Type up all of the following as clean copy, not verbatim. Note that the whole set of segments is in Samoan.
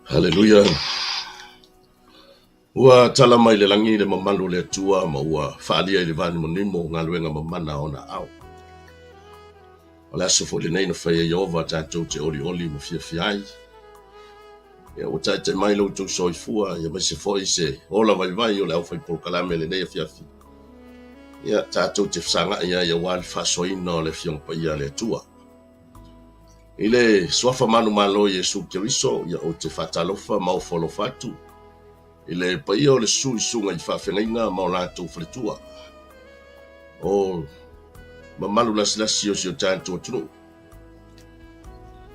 Haleluia. Ua tala mai le lagi le mamalu o le Atua ma ua faalia i le vanimonimo galuega mamana a ona aao. O le aso foi lenei na fai ai e Ieova tatou te olioli ma fiafia ai. Ia, ua taitai mai lo outou soifua, ia aemaise foi se ola vaivai o le aufaipolokalame i lenei afiafi. Ia, tatou te fesagai ai aua le faasoaina o le Afioga Paia a le Atua. I le suafa manumalo o Iesu Keriso, ia ou te faatalofa ma ofo alofa atu i le paia o le susu i susuga i faafeagaiga ma o latou faletua, o mamalu lasilasi o si o tatou atunuu.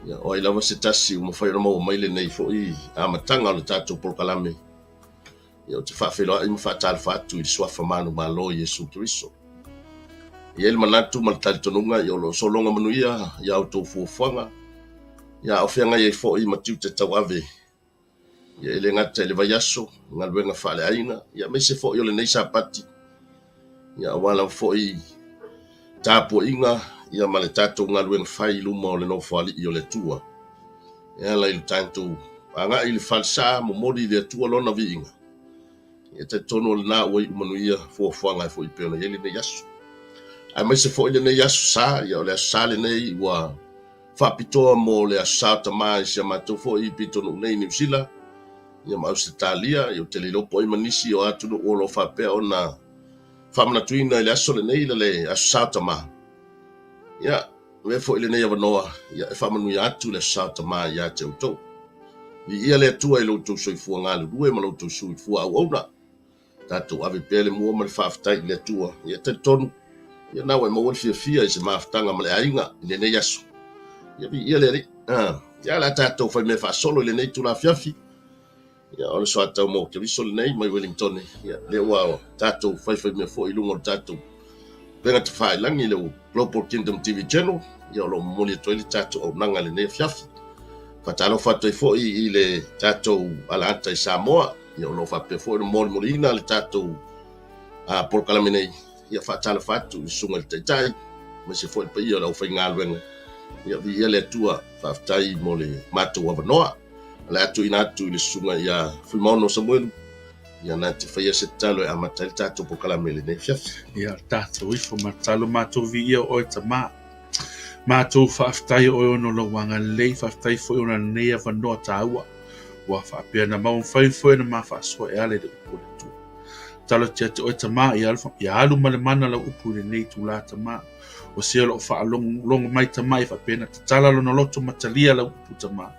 Ia, o ai lava se tasi ua mafai ona maua mai lenei foi amataga o le tatou polokalame, Ia, ou te faafeiloai ma faatalofa atu i le suafa manumalo o Iesu Keriso. E i ai le manatu ma le talitonuga ia o lo o sologa manuia i a outou fuafuaga, ia a o feagai ai foi ma tiute tauave, ia e le gata i le vaiaso, galuega faaleaiga, ia aemaise foi o lenei Sapati, ia aua lava foi tapuaiga ia ma le tatou galuega fai i luma o le Nofoalii o le Atua. E ala i le tatou agai i le falesa momoli i le Atua Lona viiga, ia talitonu o lena ua iu manuia fuafuaga foi e pei ona i ai lenei aso. Aemaise foi lenei aso Sa, ia o le aso Sa lenei ua faapitoa mo le aso Sa o Tama i si a matou foi pitonuu nei i Niu Sila, ia ma Ausetalia, ia ou te le iloa po o ai ma nisi o atunuu o lo o faapea ona faamanatuina i le aso lenei, le aso Sa o Tama. Ia, avea foi lenei avanoa ia, e faamanuia atu le Aso Sa o Tama ia te outou. Viia le Atua i lo outou soifua galulue ma lo outou soifua auauna. Tatou ave pea le mua ma le faafetai i le Atua. Ia talitonu, ia na ua e maua le fiafia i se mafutaga ma le aiga i lenei aso. Ia viia le Alii. Ah, ia o le a tatou fai mea faasolo i lenei itula afiafi. Ia, o le soatau mo Keriso lenei mai Wellington. Ia, lea ua tatou faifaimea foi i luga o le tatou upega tafailagi le Global Kingdom TV Channel. Ia, o lo o momoli atu ai le tatou auaunaga i lenei afiafi. Faatalofa atu ai foi i le tatou alaata i Samoa. Ia, o lo o faapea foi ona molimoliina le tatou polokalame nei. Ia, faatalofa atu i le Susuga i le Taitai, aemaise foi le paia o le aufaigaluega. Ia, viia le Atua, faafetai mo le matou avanoa. O le a tuuina atu i le susuga ia Fuimaono Samuelu, ia na te faia se tatalo e amata ai le tatou polokalame i lenei afiafi. Ia tatou ifo ma tatalo matou viia oe Tama. Matou faafetai oe ona o lou agalelei, faafetai foi ona lenei avanoa taua ua faapea na maua mafai foi ona ma faasoa e ala i le upu a le Atua. Tatalo atu ia te oe Tama, ia alu, ia alu ma le mana lau upu i lenei itula Tama. O se o lo o faalogologo mai Tama ia faapea na tatala lona loto ma talia lau upu Tama.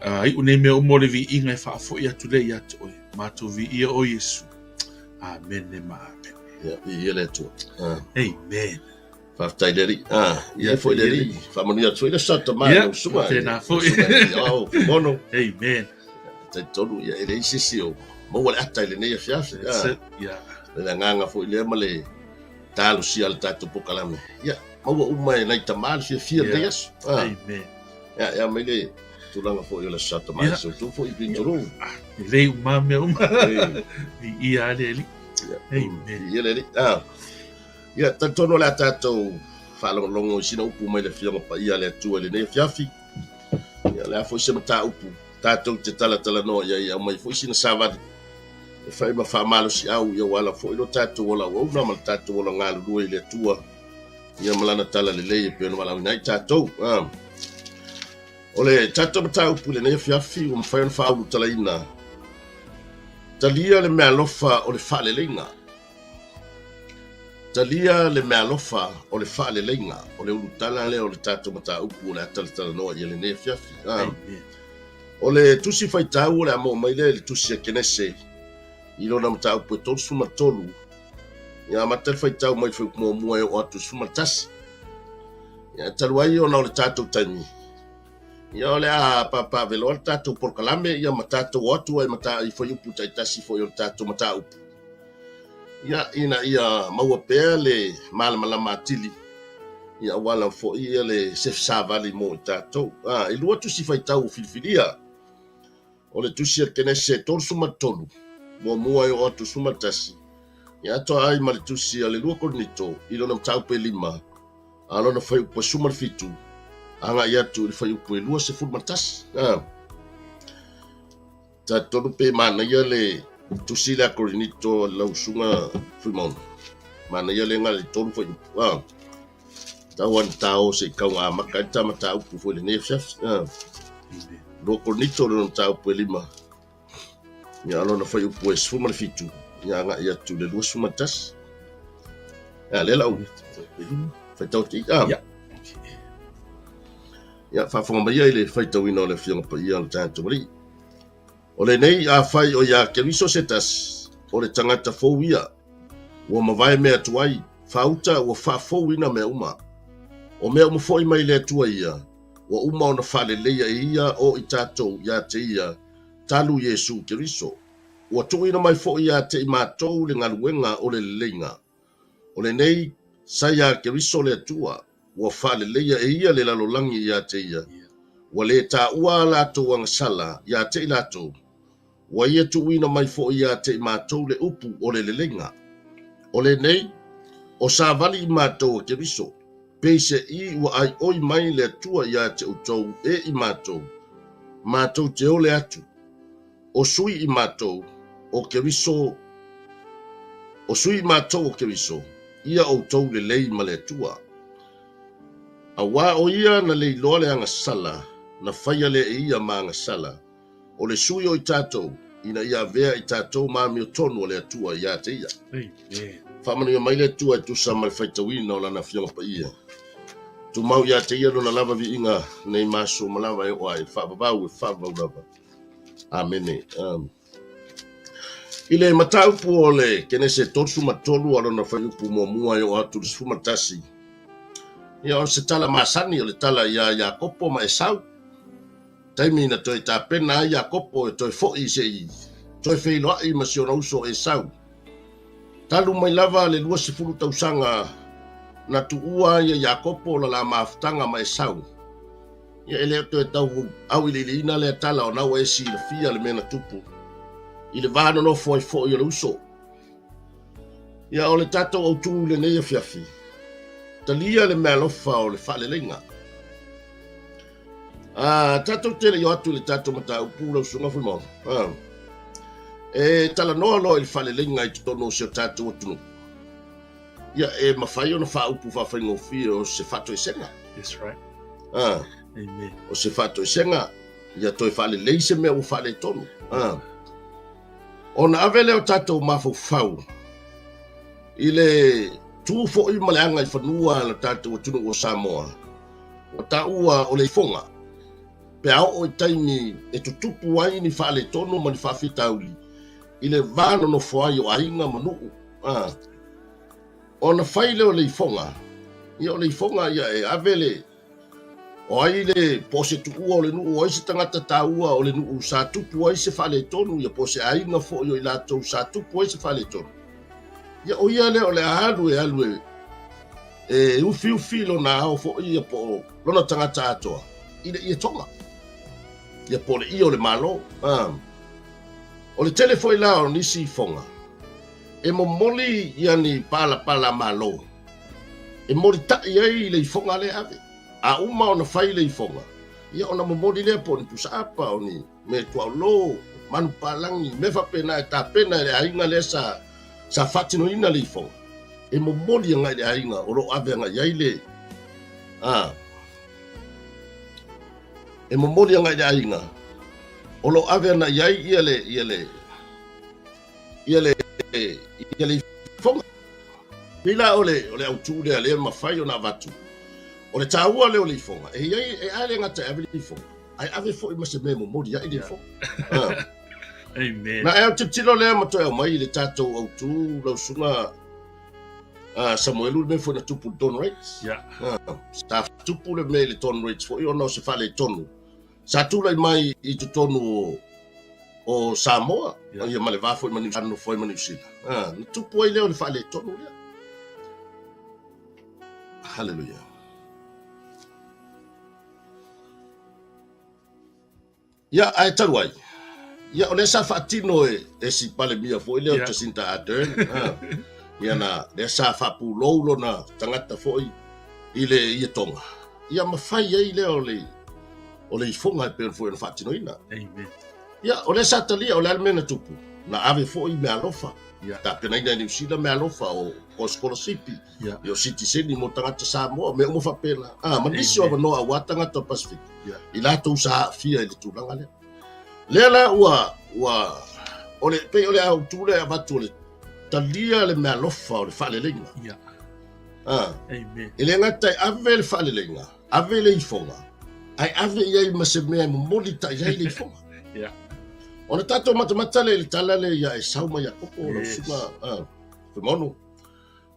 Uh, iu nei mea uma o le viiga e faafoi atu lea ia te oe. Matou viia oe Iesu. Amene ma amene. Ia, viia le Atua. Ah. Amen. Faafetai le Alii. Ah, ia foi le Alii. Faamanuia atu foi le Aso Tama i lau susuga. Tēnā foi. Oh, Fuimaono. Amen. Talitonu, ia e leai se isi o maua le ata i lenei afiafi. That's it. Yeah. Le agaga foi lea ma le talosia le tatou polokalame. Ia, maua uma e nai tama le fiafia yeah. lenei aso. Ah. Amen. Ia, ia mai le tulaga foi o le Aso Tama yeah. so foi pitonuu. Ah, lelei uma mea uma. Viia le Alii. Amen. Viia le Alii. Ah. Ia, talitonu o le a tatou faalogologo i sina upu mai le Afioga Paia a le Atua i lenei afiafi. Ia, o le a foi se mataupu tatou te talatalanoa i ai, aumai foi sina savali e fai ma faamalosiau ia ua ala foi lo tatou ola auauna ma le tatou ola galulue i le Atua ia ma lana talalelei e pei ona valaauina ai tatou. Ah. O le tatou mataupu i lenei afiafi ua mafai ona faaulutalaina, talia le meaalofa o le faaleleiga. Talia le meaalofa o le faaleleiga, o le ulutala lea o le tatou mataupu o le a talatalanoa i ai lenei afiafi. Ah. O le tusi faitau o le a maua mai lea i le tusi a Kenese i lona mataupu e 33, ia amata le faitau mai le fuaiupu muamua e oo atu i le 11. Ia talu ai ona o le tatou taimi, ia o le a papaaveloa le tatou polokalame ia ma tatou o atu ai mata i fuaiupu taitasi foi o le tatou mataupu. Ia ina ia maua pea le malamalama atili ia aua lava foi ia le se fesavali mo i tatou. Ah, e lua tusi faitau ua filifilia. O le tusi a Kenese 33, muamua e oo atu 11, ia atoa ai ma le tusi a le 2 Korinito i lona mataupu e 5, a lona fuaiupu e 17, agai atu i le fuaiupu e 21. Ah. Talitonu pe manaia le tusi lea a Korinito i lau usuga Fuimaono. Manaia le na le tolu fuaiupu. Ah. Tau ana tao se i tau amata ai le ta mataupu foi i lenei afiafi. Ah. 2 Korinito le lona mataupu e 5. Ia lona fuaiupu e 17 ia agai atu i le 21. Ia lea lau faitau atu i. Ah. Ia faafofoga mai ia i le faitauina o le Afioga Paia o le tatou Alii. O lenei afai o iā Keriso se tasi, o le tagata fou ia, ua mavae mea tuai, faauta ua faafouina mea uma. O mea uma foi mai le Atua ia, ua uma ona faaleleia e ia o i tatou iā te ia talu Iesu Keriso. Ua tuuina mai foi iā te i matou le galuega o le leleiga. O lenei, sa iā Keriso le Atua, ua faaleleia e ia le lalolagi iā te ia, ua lē taua a latou agasala iā te i latou, ua ia tuuina mai foi iā te i matou le upu o le leleiga. O lenei, o savali i matou a Keriso, peiseʻi ua ʻaiʻoi mai le Atua iā te outou e i matou, matou te ole atu. O sui i matou o Keriso, o sui i matou o Keriso, ia outou lelei ma le Atua. Auā o ia na leiloa le agasala, na faia lea e ia ma agasala, o le sui o i tatou, ina ia avea i tatou ma amiotonu a le Atua iā te ia. Amen. Faamanuia mai le Atua e tusa ma le faitauina o Lana Afioga Paia. Tumau iā te ia lona lava viiga nei ma aso uma lava e oo ai i le faavavau e faavavau lava. Amene. I le mataupu o le Kenese 33 a lona fuaiupu muamua e oo atu i le 11, ia o se tala masani o le tala iā Iakopo ma Esau. Taimi na toe tapena ai Iakopo e toe foʻi se i toe feiloaʻi ma si ona uso o Esau. Talu mai lava le 20 tausaga na tuua ai e Iakopo la la mafutaga ma Esau. Ia e le o toe tau auiliiliina lea tala ona ua e silafia le mea na tupu i le va nonofo ai foi o le uso. Ia o le tatou autū i lenei afiafi, talia le meaalofa o le faaleleiga. A tatou te le i o atu i le tatou mataupu lau Susuga Fuimaono, a, e talanoa loa i le faaleleiga i totonu o si o tatou atunuu. Ia, e mafai ona faaupu faafaigofie o se faatoesega. That's right. Ah. Amen. O se faatoesega, ia toe faalelei se mea ua faaletonu. Ah. Ona ave lea o tatou mafaufau i le tu foi ma le agaifanua a le tatou atunuu o Samoa, ua taua o le ifoga, pe a oo i taimi e tutupu ai ni faaletonu ma ni faafitauli i le va nonofo ai o aiga ma nuu. A, ona fai lea o le ifoga, ia o le ifoga ia e ave le, o ai le, po o se tuua o le nuu, o ai se tagata taua o le nuu sa tupu ai se faaletonu, ia po o se aiga foi o i latou sa tupu ai se faaletonu. Ia o ia lea o le a alu e alu e, e ufiufi lona ao foi ia po o lona tagata atoa i le ietoga. Ia po o le ie o le Malo. A, o le tele foi la o nisi ifoga, e momoli ia ni palapala Malo e molitai ai le ifoga lea e ave. A uma ona fai le ifoga, ia ona momoli lea po o ni pusaapa, o ni mea tuaolo, manupapalagi, mea faapena e tapena e le aiga lea sa, sa faatinoina le ifoga, e momoli agai i le aiga o lo o ave agai ai le, a, e momoli agai i le aiga o lo o ave ana i ai ia le, ia le, ia le, ia le ifoga. Pei la o le, o le autū lea lea e mafai ona avatu. O le taua lea o le ifoga, e i ai, e a le gata e ave le ifoga, ae ave foi ma se mea e momoli ai le ifoga. Yeah. Amen. Na e autilotilo lea ma toe aumai i le tatou autū lau susuga Samuelu le mea foi na tupu i le Dawn Raids. Yeah. Sa tupu le mea i le Dawn Raids foi ona o se faaletonu. Sa tulai mai i totonu o, o Samoa, yeah. Ia ma le va foi ma Niu nofo ai ma Niu Sila. Na tupu ai lea o le faaletonu lea. Hallelujah. Ia, ae talu ai, ia, o lea sa faatino e, e si Palemia foi lea o yeah. Jacinda Ardern. Ia na, lea sa faapulou lona tagata foi i le ietoga. Ia ma fai ai lea o le, o le ifoga e pei ona foi ona faatinoina. Amen. Ia, o lea sa talia, o le a le mea na tupu? Na ave foi meaalofa. Ia. Tapenaina e Niu Sila meaalofa o, o sikolasipi, Ia. o sitiseni mo tagata Samoa, mea uma faapena. Ah, ma nisi o avanoa aua tagata o Pasifika, Ia. i latou sa aafia i le tulaga lea. Lea la ua, ua, o le, pei o le autu lea e avatu o le talia le meaalofa o le faaleleiga. Ia. Ah, Amen. e le gata e ave le faaleleiga, ave le ifoga, ae ave i ai ma se mea e momoli tai ai le ifoga. Ia. Ona tatou matamata lea i le tala lea ia Esau ma Iakopo, lau Yes. susuga Fuimaono.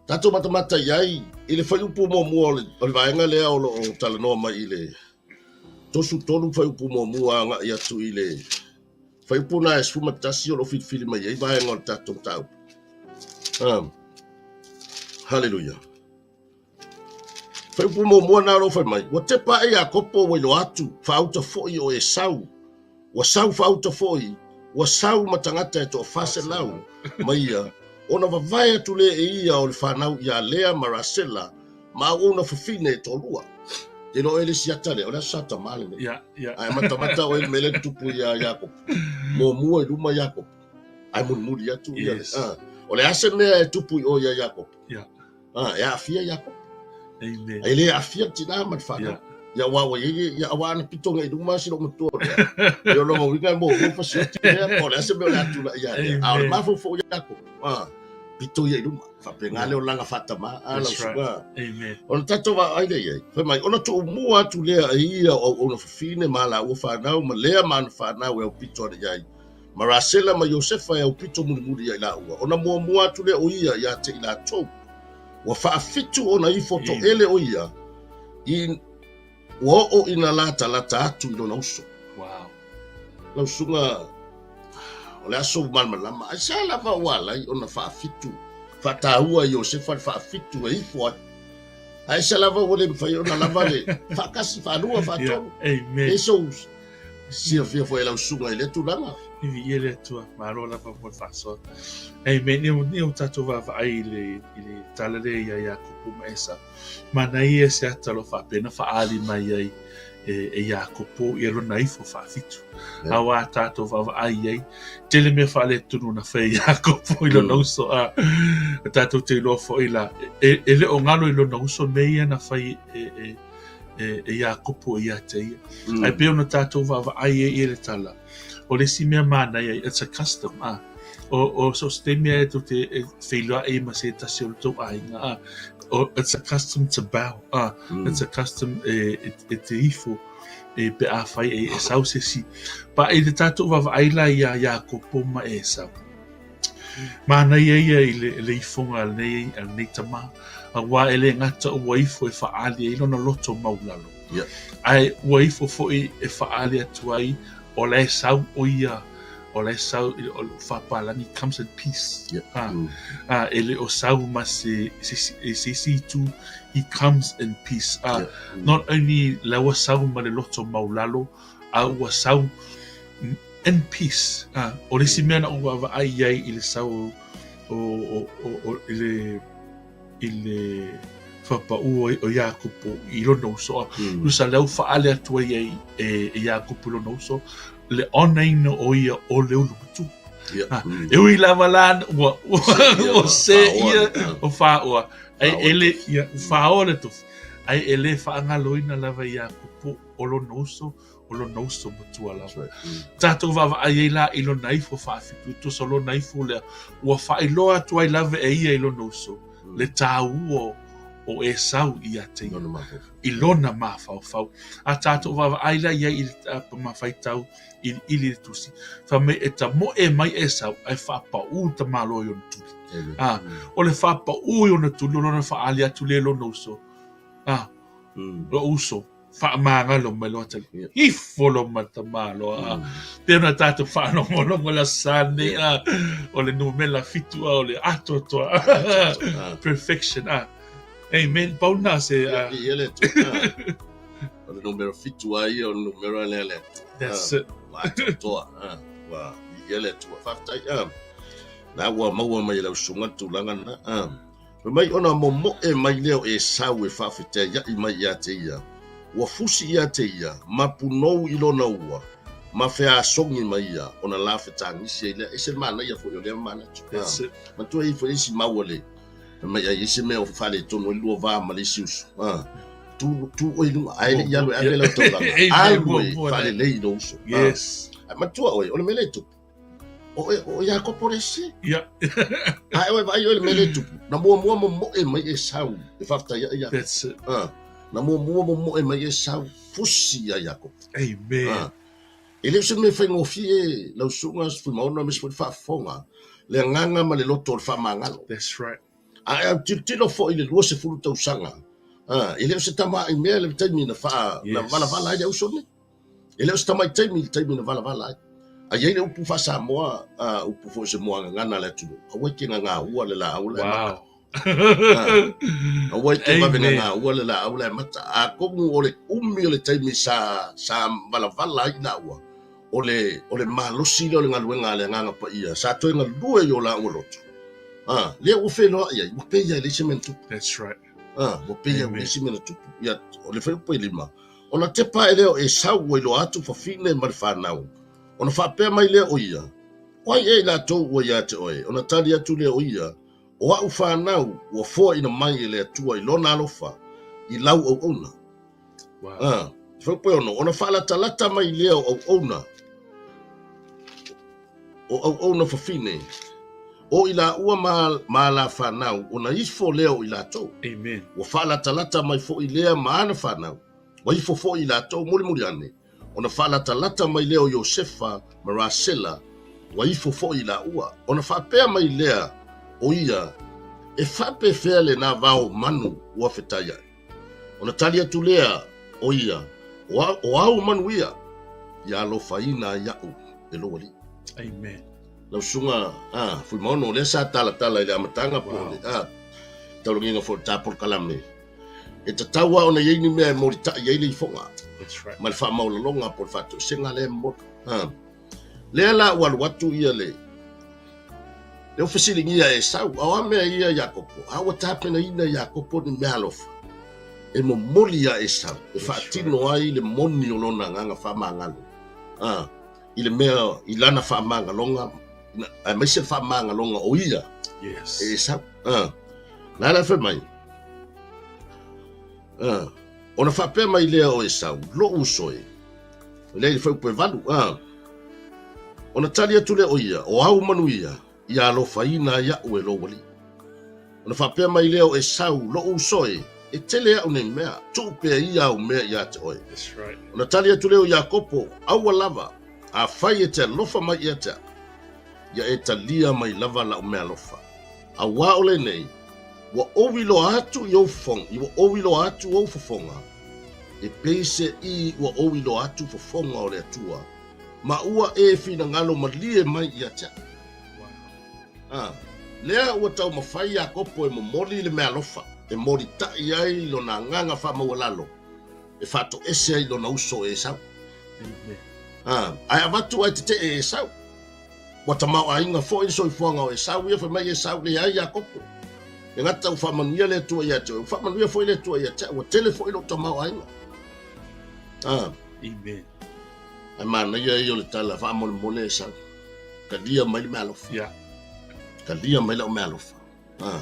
Tatou matamata i ai i le fuaiupu muamua o le, o le vaega lea o lo o talanoa mai i le 33 fuaiupu muamua agai atu i le fuaiupu na e 11 o lo o filifili mai ai vaega o le tatou mataupu. Haleluia. Fuaiupu muamua na o lo o fai mai, ua tepa ae Iakopo ua iloa atu, faauta foi o Esau, ua sau faauta foi, ua sau ma tagata e 400 ma ia, ona vavae atu lea e ia o le fanau ia Lea ma Rasela ma auauna fafine e toalua. Te iloa oe le isi ata lea, o le Aso Sa Tama lenei. Ia, ia. Ae matamata oe i le mea lea na tupu ia Iakopo. Muamua i luma Iakopo, ae mulimuli atu ia le. Yes. Ah, o le a se mea e tupu i o ia Iakopo? Ia. Ah, e aafia Iakopo. Amen. E le aafia le tinā ma le fanau. Ia. Ia aua ua i ai, ia aua ana pito ngai luma si lou matua lea. Ia o lona uiga e muamua fasioti lea, po o le a se mea o le a tulai ia lea. A o le Amen. mafaufau Iakopo, ah, pito ia i luma. Faapena le olaga faatama, a lau That's right. susuga. Amen. Ona tatou vaai lea i ai. Fai mai, ona tuumua atu lea e ia o auauna fafine ma laua fanau, ma Lea ma ana fanau e aupito ane i ai, ma Rasela ma Iosefa e aupito mulimuli ia i laua. Ona muamua atu lea o ia ia te i latou. Ua faafitu ona ifo toele o ia, i, ua oo ina latalata atu i lona uso. Wow. Lau susuga, o le aso malamalama, aisea lava ua ala ai ona faafitu, faataua e Iosefa le faafitu e ifo ai. Aisea lava ua le mafai ona lava le faatasi, faalua, faatolu. Yeah. Amen. E sou silafia foi e lau susuga i lea tulaga. Viia le Atua, malo lava mo le faasoa. Amen. Ia, ia o tatou vaavaai i le, i le tala lea ia Iakopo ma Esau. Manaia se ata o lo o faapea na faaali mai ai e, e Iakopo ia lona ifo faafitu. Yeah. Auā tatou vaavaai i ai, tele mea faaletonu na fai e Iakopo i lona uso a. O tatou te iloa foi la, e, e le o galo i lona uso mea ia na fai e, e, e, e Iakopo ia te ia. Ae pei ona tatou vaavaai ai i le tala, o le isi mea manaia, it's a custom, a. O, o so se taimi e tou te e feiloai ai ma se tasi o le tou aiga, a. O, it's a custom to bow, a. It's a custom e, e, e te ifo e pe a fai e, e sau se isi. Pa i le tatou vaavaai la ia Iakopo ma Esau. Manaia ia i le, le ifoga a lenei, a lenei tama, auā e le gata ua ifo e faaali ai lona loto maulalo. Yeah. Ae ua ifo foi e faaali atu ai o la e sau o ia, o la e sau, o le faapalagi comes in peace. Yeah. A, a, e le o sau ma se, se, se, se isi itu, he comes in peace. A, Yeah. Not only la ua sau ma le loto maulalo, a ua sau in peace. A, o le isi mea na ou vaavaai i ai i le sau o, o, o, o, i le, i le faapau o Iakopo i lona uso. Tusa lea ua faaali atu ai ai e, e Iakopo i lona uso, le onaina o ia o le ulu matua. Yeah. Ah, E ui lava la ua, ua, ua se ia o fāoa. Ai Fāoa e le, le tofi. ia, fāoa le tofi. Ai e le faagaloina lava i Iakopo o lona uso, o lona uso matua That's lava. right. Tatou vaavaai ai la i lona ifo faafitu, tusa o lona ifo lea, ua faailoa atu ai lava e ia i lona uso, le tāua o Esau ia te ia, Lona mafaufau. i lona mafaufau. A tatou vaavaai la i ai i le ma faitau i i le tusi, fai mai e tamoe mai Esau ae faapaū tamaloa i ona tuli. Amen. Ah. O le faapaū i ona tuli, o lona faaali atu lea i lona uso. Ah, lou uso, faamagalo mai loa tali. Yeah. Ifo lo ma tamaloa. Ah. Pei ona tatou faalogologo le aso sa nei, ah, o le numera fitu a o le atoatoa. Ah. Perfection. Ah. Amen. Pau na se ah, Ia le Atua. Ah. O le numera fitu a ia o le numera lea le Atua. that's it. Ua atoatoa. Ah. Ua viia le Atua. Faafetai. Ah. Na ua maua mai e lau susuga le tulaga lena. Ah. Fai mai ona momoe mai lea o Esau e faafeteaiaʻi mai ia te ia. Ua fusi ia te ia, ma punou i lona ua. Ma feasogi ma ia, ona la fetagisi ai lea. Ese le manaia foi o lea manatu. That's it. Manatua i foi isi mau a le fai mai ai ese mea o faaletonu ai lua va ma le isi uso. Tu, tu oe i luga, ae le i alu e ave lau taulaga. Alu e faalelei i lou uso. Yes. Ae manatua oe, o le mea lea e tupu. O, o Iakopo le isi. Ia. Ae oe vaai oe le mea lea e tupu. Na muamua momoe mai Esau e faafetai ai Iakopo. That's it. Na muamua momoe mai Esau fusi ia Iakopo. Amen. E le o se mea faigofie lau susuga Fuimaono aemaise foi le faafofoga, le agaga ma le loto o le faamagalo. That's right. A e autilotilo foi i le 20 tausaga, e le o se tamaai mea le taimi na faa, na valavala ai le auso nei. E le o se tamai taimi le taimi na valavala ai. A i ai le upu faa-Samoa, upu foi o se muagagana a le atunuu, aua e te gagaua le laau la e mata. Wow. Aua e te vave gagaua le laau la e mata. Atonu o le umi o le taimi sa, sa valavala ai laua, o le, o le malosi lea o le galuega a le Agaga Paia, sa toe galue i o laua loto. Lea ua feiloai ai, ua pei lava e leai se mea na tupu. That's right. Ua pei lava ua leai se mea na tupu. Ia, o le fuaiupu e 5, Ona tepa ae lea o Esau ua iloa atu fafine ma le fanau, ona faapea mai lea o ia, O ai ea i latou ua ia te oe? Ona tali atu lea o ia, O a'u fanau ua foaina mai e le Atua i Lona alofa i lau auauna. Wow. Fuaiupu e 6, Ona faalatalata mai lea o auauna, o auauna fafine, o i laua ma, ma la fanau, ona ifo lea o i latou. Amen. Ua faalatalata mai foi lea ma ana fanau, ua ifo foi i latou mulimuli ane, ona faalatalata mai lea o Iosefa ma Rasela, ua ifo foi i laua. Ona faapea mai lea o ia, E faapefea lena vao manu ua fetai ai? Ona tali atu lea o ia, O au manu ia, ia alofaina ai aʻu e lou alii. Amen. Lau susuga a Fuimaono, lea sa talatala i le amataga po o le a taulagiga foi o le ta polokalame, e tatau lava ona i ai ni mea e molitai ai le ifoga. That's right. Ma le faamaualaloga po o le faatoesega lea e momoli. Lea la ua alu atu ia le Lea ua fesiligia e Esau, a o a mea ia Iakopo? A ua tapenaina e Iakopo ni meaalofa e momoli iā Esau e faatino ai le moni o lona agaga faamagalo, a, i le mea i lana faamagaloga, aemaise le faamagaloga o ia yes. e Esau. A, la la e fai mai, a, ona faapea mai lea o Esau, lou uso e, lea i le fuaiupu e 8, a, Ona tali atu lea o ia, O au manuia, ia alofaina ai aʻu e lou alii. Ona faapea mai lea o Esau, Loʻu uso e, e tele aʻu nei mea, tuu pea ia au mea ia te oe. That's right. Ona tali atu lea o Iakopo, Aua lava, afai e te alofa mai ia te aʻu, ia e talia mai lava laʻu meaalofa. Auā o lenei, ua ʻowi loa atu i ou fofoga, ua ʻowi loa atu ou fofoga, e pei se i ua ʻowi loa atu fofoga o le Atua, ma ua e finagalo malie mai ia te aʻu. A, lea ua taumafai Iakopo e momoli le meaalofa, e molitaʻi ai lona agaga faamaualalo, e faatoese ai lona uso e Esau. A, ae avatu ae tetee e Esau. Ua tamaoaiga foi le soifuaga o Esau ia, fai mai Esau, Leai Iakopo, e gata ua faamanuia le Atua ia te oe, ua faamanuia foi le Atua ia te au, ua tele foi lou tamaoaiga. A. Amen. Ae manaia ia o le tala faamolemole Esau. Talia mai le meaalofa. Yeah. Talia mai lau meaalofa. Ah.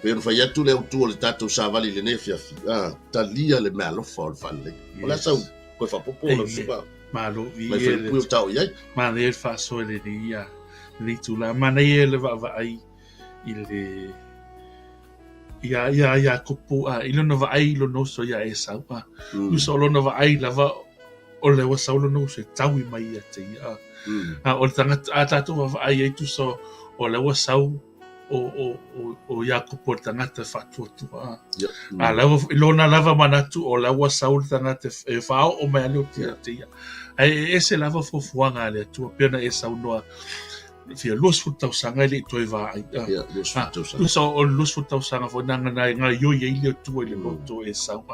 Pei ona fai atu le autu o le tatou savali i lenei afiafi. Ah, talia le meaalofa o le faalelei. Yes. O le a sau koe faapopo lau susuga. Malo vi mai fuaipui o tao i ai. Manaia le faasoa i lenei ia lenei itula. Manaia le vaavaai i le ia ia Iakopo a i lona vaai i lona uso ia Esau a. Tusa o lona vaai lava o le ua sau lona uso e taui mai ia te ia a. A o le tagata a tatou vaavaai ai tusa o le ua sau o o o o Iakopo le tagata e faatuatua a. A lava i lona lava manatu o la ua sau le tagata e faaoo mai ale o te te ia. Ae e ese lava fuafuaga a le Atua pei ona e saunoa fia 20 tausaga e le i toe vaai. Ia, 20 tausaga. Tusa o le 20 tausaga foi na na gaioi ai le Atua i le loto o Esau.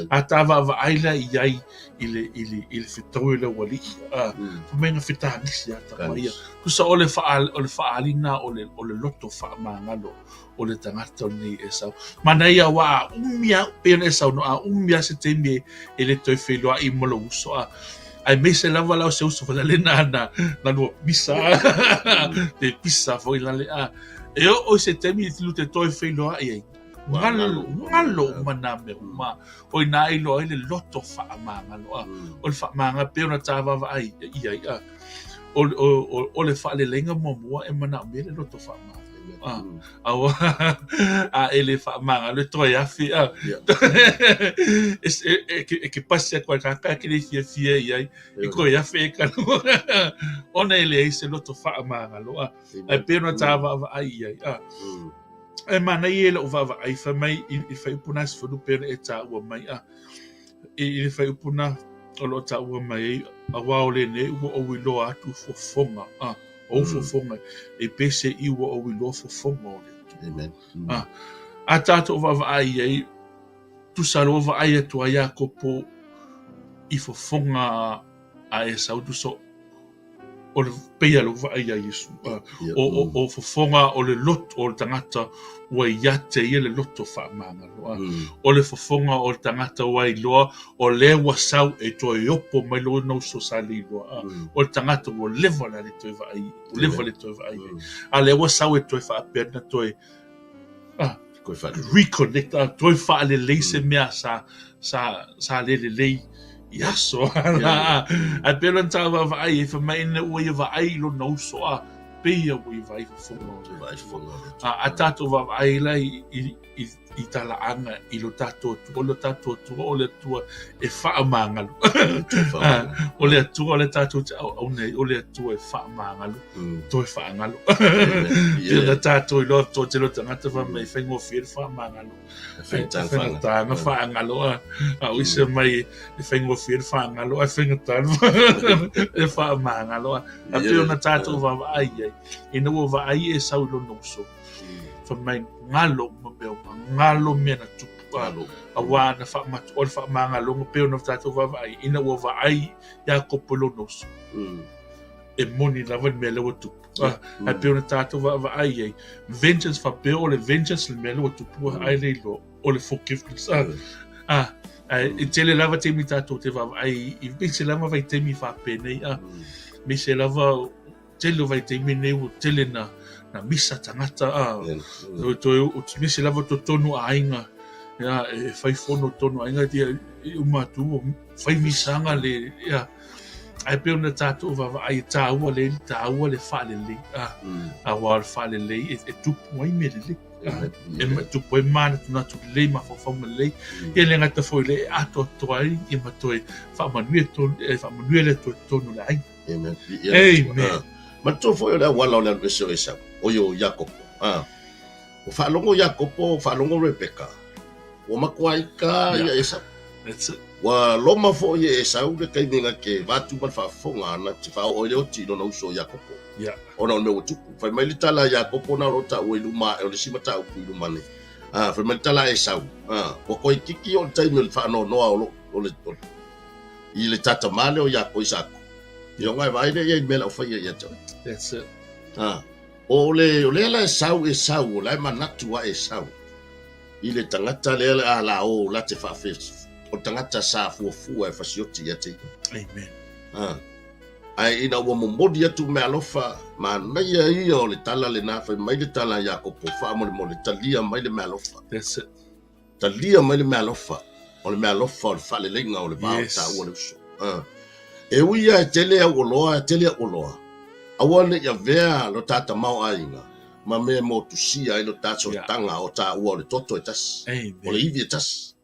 A ta vaavaai la i ai i le i le i le fetau o le aualii. Fai mai na fetagisi a tama ia. Tusa o le wha, o le faaaliga o le o le loto faamagalo o le tagata lenei Esau. Manaia aua a umi lava, pei ona e saunoa, a umi lava se taimi e le toe feiloai ma lou uso a. Aemaise lava la o se uso foi lale na na na lua pisa pe pisa foi lale a e oo i se taimi lu te toe feiloai ai galo galo uma nā mea uma o inā e iloa ai le loto faamagalo a o le faamagalo pei ona ta vaavaai i ai a o, o, o, o le faaleleiga muamua e manaomia le loto faamagalo a aua a e le faamagalo e toe afi a e ke pasi atu ai tagata e ke le fiafia i ai e toe afe e ka ona e leai se loto faamagalo a ae pei ona ta vaavaai i ai a e manaia i lou vaavaai fai mai i fuaiupu na 10 pei ona e taua mai a i le fuaiupu na o lo o taua mai ai auā o lenei ua ou iloa atu fofoga a ou fofoga e pese i ua ou iloa fofoga o le Atua. Amen. A, a tātou vaavaai i ai, tusa loa vaai atu ai Iakopo i fofoga a Esau, tusa o le pei a lou vaai iā Iesu. O, o, o fofoga o le loto o le tagata ua ia te ia le loto faamagalo. O le fofoga o le tagata ua iloa o lea ua sau e toe opo mai lona uso sa le iloa. O le tagata ua leva la le toe vaai, ua leva le toe vaai ai. A lea ua sau e toe faapea na toe reconnect, toe faalelei se mea sa, sa, sa le lelei i aso. Ae pei ona ta vaavaai ai, fai mai ina ua ia vaai i lona uso a pei ia ua ia vaai fofoga o le Atua. A tatou vaavaai la i, i, i, i talaaga i lo tatou Atua, o lo tatou Atua o le Atua e faamagalo. O le Atua o le tatou te auauna ai, o le Atua e faamagalo, toe faagalo. Pei ona tatou iloa toatele o tagata fai mai e faigofie le faamagalo. E faigata ona faagalo a o isi mai e faigofie le faagalo ae faigata le faamagalo a. Ae pei ona tatou vaavaai i ai, ina ua vaai Esau i lona uso, fai mai galo uma mea uma, galo mea na tupu a, auā na faamatu, o le faamagaloga pei ona tatou vaavaai, ina ua vaai Iakopo i lona uso, e moni lava le mea lea ua tupu. Ae pei ona tatou vaavaai i ai, vengeance faapea o le vengeance le mea lea ua tupu, ae le iloa o le forgiveness. Ae e tele lava taimi tatou te vaavaai i aemaise lava vaitaimi faapenei, aemaise lava tele o vaitaimi nei ua tele na na misa tagata a toe toe aemaise lava totonu o aiga ia e fai fono totonu o aiga ia e uma atu ua fai misaga le ia ae pei ona tatou vaavaai e taua le taua le faalelei a auā o le faalelei e, e tupu ai mea lelei e tupu ai manatunatu lelei mafaufauga lelei ia le gata foi le e atoatoa ai ia ma toe faamanuia tonu e faamanuia le Atua i totonu o le aiga. Amen. Amen. Manatua foi o le auala o le alu ese o Esau, o ia o Iakopo. Ah. Ua faalogo Iakopo, faalogo Rebeka. Ua matua ika ia Esau. That's it. Ua loma foi e Esau le taimi na te vatu ma le faafofoga na te faaoo ai le oti i lona uso o Iakopo. Yeah. Ona o le mea ua tupu. Fai mai le tala a Iakopo na o lo o taua i luma ae o le isi mataupu i luma nei. Ah, fai mai le tala a Esau. Ah, ua toeitiiti oo le taimi o le faanoanoa o lo o le o i le tatamā lea o Iako Isako. Ia ona e vaai lea i ai i le mea la ua faia ia te oe. That's it. Ah. O le, o lea la e sau Esau, o la e manatu a Esau i le tagata lea le a la o la te faafe, o le tagata sa fuafua e fasioti ia te ia. Amen. Ah. Ae ina ua momoli atu meaalofa, manaia ia o le tala lena, fai mai le tala a Iakopo, faamolemole, talia mai le meaalofa. That's it. Talia mai le meaalofa, o le meaalofa o le faaleleiga o le va o taua le uso. E ui lava e tele au oloa, e tele au oloa, aua ne i avea lo ta tamaoaiga ma mea e motusia ai lo ta sootaga o taua o le toto e tasi, o le ivi e tasi.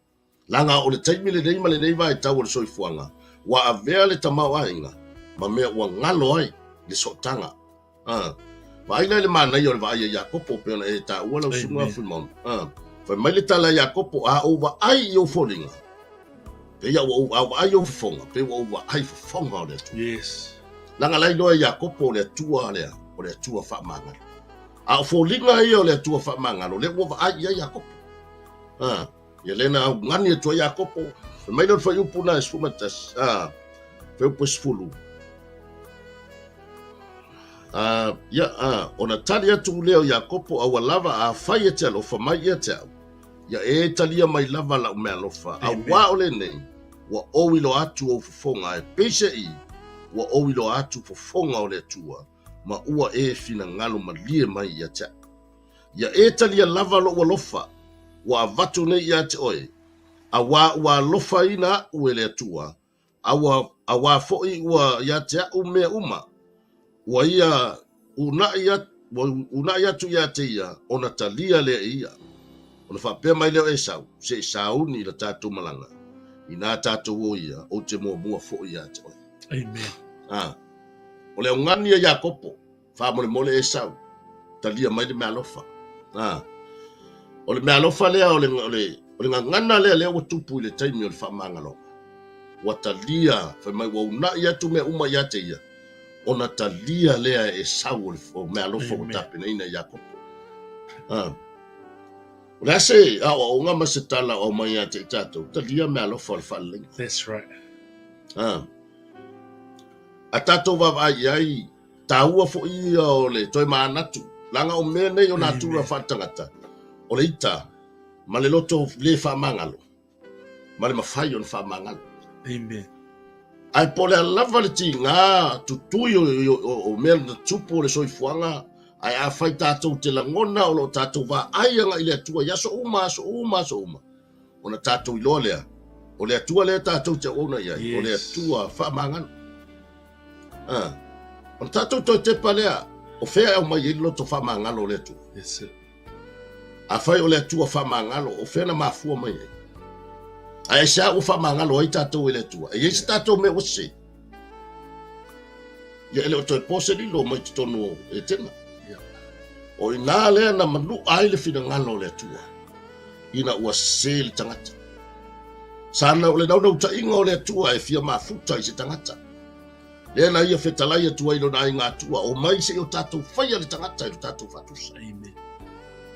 Leaga o le taimi lenei ma lenei vaitau o le soifuaga, ua avea le tamaoaiga ma mea ua galo ai le sootaga. A, vaai la i le manaia o le vaai a Iakopo pei ona e taua lau susuga Fuimaono. A, fai mai le tala a Iakopo, a ou vaai i ou foliga, pei a ua ou, a ou vaai i ou fofoga, pei ua ou vaai i fofoga o le Atua. Yes. Leaga la iloa e Iakopo o le Atua lea, o le Atua faamagalo. A o foliga ia o le Atua faamagalo, lea ua vaai i ai Iakopo. A, ia lea na augani atu ai Iakopo, fai mai lea o le fuaiupu na e 11, a, fuaiupu e 10, A, ia, a, ona tali atu lea o Iakopo, Aua lava, afai e te alofa mai ia te au, ia e talia mai lava lau meaalofa, auā o lenei, Ua ou iloa atu ou fofoga, ae peiseai ua ou iloa atu fofoga o le Atua, ma ua e finagalo malie mai ia te au. Ia e talia lava lou alofa ua avatu nei ia te oe, auā ua alofaina aʻu e le Atua, a ua, auā foi ua ia te aʻu mea uma, ua ia uunai atu, ua uunai atu ia te ia, ona talia lea e ia. Ona faapea mai lea o Esau, Se i sauni i la tatou malaga, inā tatou o ia, ou te muamua foi ia te oe. Amen. A, o le augani a Iakopo, Faamolemole Esau, talia mai le meaalofa. A, o le meaalofa lea, o le, o le, o le gagana lea lea ua tupu i le taimi o le faamagaloga. Ua talia, fai mai ua uunai atu mea uma ia te ia, ona talia lea e Esau o le o meaalofa ua tapenaina e Iakopo. A, o le a se aoaoga ma se tala o aumai ia te i tatou, talia meaalofa o le faaleleiga. That's right. A, a tatou vaavaai i ai, Taua foi ia o le toe manatu, leaga o mea nei o natura faaletagata, o le ita ma le loto le faamagalo, ma le mafai ona faamagalo. Amen. Ae po o le a lava le tiga tutui o mea na tupu o le soifuaga, ae afai tatou te lagona o lo o tatou vaai agai i le Atua i aso uma, aso uma, aso uma, ona tatou iloa lea, o le Atua lea tatou te auauna i ai, o le Atua faamagalo. A, ona tatou toe tepa lea, o fea e aumai ai le loto faamagalo o le Atua? Yes, sir. Afai o le Atua faamagalo, o fea na mafua mai ai? Ae aisea ua faamagalo ai tatou e le Atua? E i ai se tatou mea ua sese? Ia e le o toe po se lilo mai totonu o Etena. O i ina lea na manua ai le finagalo o le Atua, ina ua sese le tagata. Sa na o le naunautaiga o le Atua e fia mafuta i se tagata. Lea na ia fetalai atu ai lona aiga Atua, omai se i o tatou faia le tagata i lo tatou faatusa. Amen.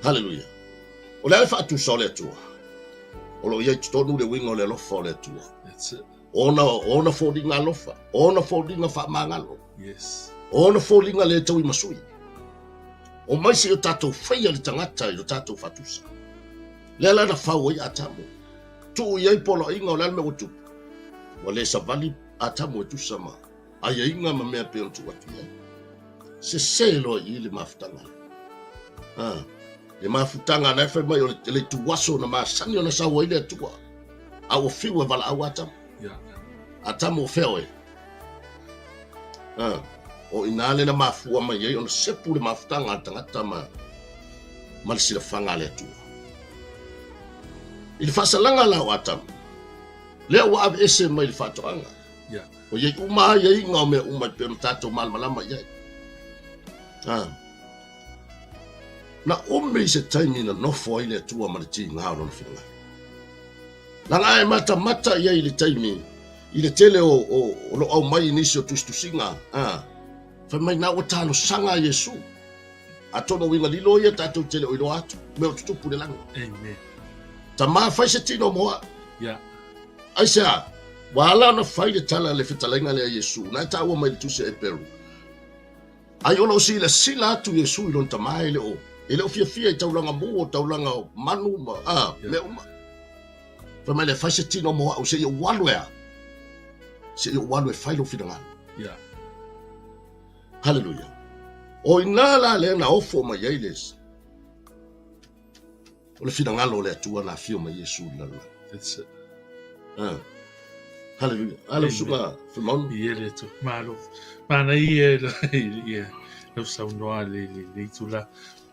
Haleluia. O le a le faatusa o le Atua? O lo o i ai totonu le uiga o le alofa o le Atua. That's it. Ona, ona foliga alofa, ona foliga faamagalo. Yes. Ona foliga le tauimasui. Omai se i o tatou faia le tagata i lo tatou faatusa. Lea la na fau ai Atamu. Tuu i ai poloaiga o le a le mea ua tupu. Ua le savali Atamu e tusa ma aiaiga ma mea pei ona tuu atu i ai. Sese loa i i le mafutaga. Ah, le mafutaga na e fai mai o le ituaso na masani ona sau ai le Atua. A ua fiu e valaau Atamu. Yeah. Atamu o fea oe? Ah, o i ina lea na mafua mai ai ona sepu le mafutaga a le tagata ma, ma le silafaga a le Atua. I le faasalaga la o Atamu, lea ua aveese mai le faatoaga. Yeah. O i ai uma aiaiga o mea uma e pei ona tatou malamalama i ai. Ah. Na umi se taimi na nofo ai le Atua ma le tiga o lona finagalo. Leaga a e matamata i ai i le taimi, i le tele o, o, o lo aumai i nisi o tusitusiga, a, fai mai na ua talosaga a Iesu. Atonu o uiga lilo ia tatou te le o iloa atu, mea o tutupu i le lagi. Amen. Tama fai se tino mo au. Yeah. Aisea, ua ala ona fai le tala le fetalaiga lea a Iesu, na e taua mai i le tusi a Eperu. Ai o lo o silasila atu Iesu i lona tama e le o, e le o fiafia i taulaga mu o taulaga o manu ma, a, Yeah. mea uma. Fai mai lea, fai se tino mo au, seia ou alu e a? Seia ou alu e fai lou finagalo. Yeah. Haleluia. O ina la lea na ofo mai ai le, o le finagalo o le Atua na afio mai Iesu i le lalolagi. That's it. Ah. Haleluia. A lau susuga Fuimaono. Ia le Atua. Malo. Manaia ia lau saunoa le le le itula.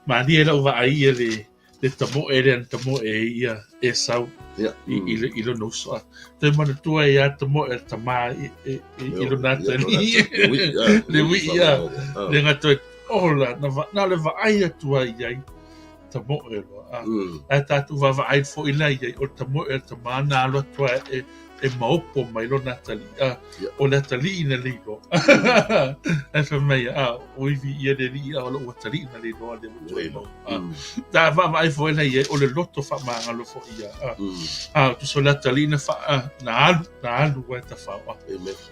Malie lau vaai ia le le tamoe lea na tamoe ai ia Esau Ia. i, i, i lona uso. A. Toe manatua ia tamoe le tama i, i, i, i lona atalii. Le ui'i ia. Le nga toe ola, na, va, na le vaai atu ai i ai tamoe loa. A, ae tatou vaavaai foi la i ai, o le tamoe o le tama na alu atu ai e, e maopo mai lona atalii. A, o le atalii na le iloa. Ae fai mai, a, o ivi ia le alii, a o lou atalii na le iloa le ua toe mau. A, ta vaavaai foi la i ai, o le loto faamagalo foi ia. A, a, tusa o le atalii na fa, a, na alu, na alu ai tafao. A,